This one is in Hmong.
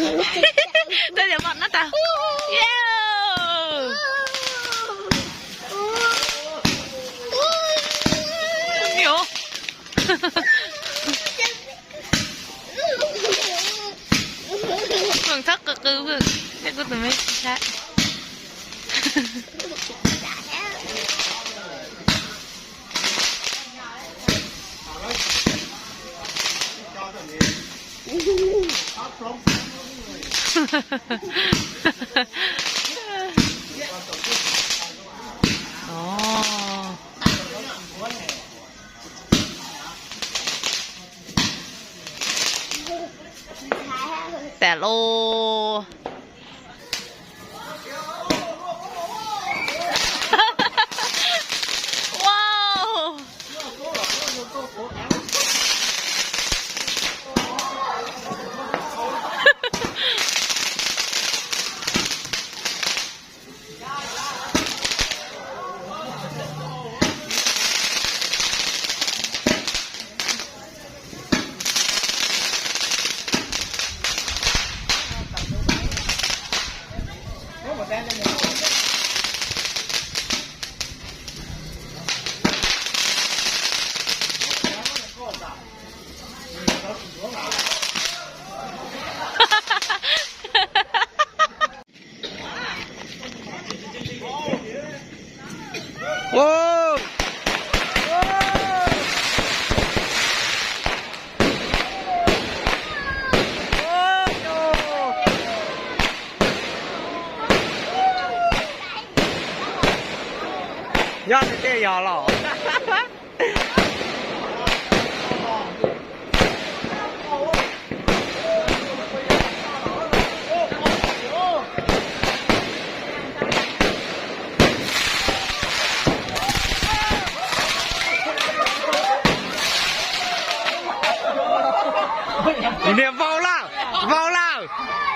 Tau tias mos no tas. Yo. Vwm txhob qw qw Vwm, thiab kuv tus me tsis saib. Tas los. Wow. Nyob tej yog los. Niag vau lawm, vau lawm.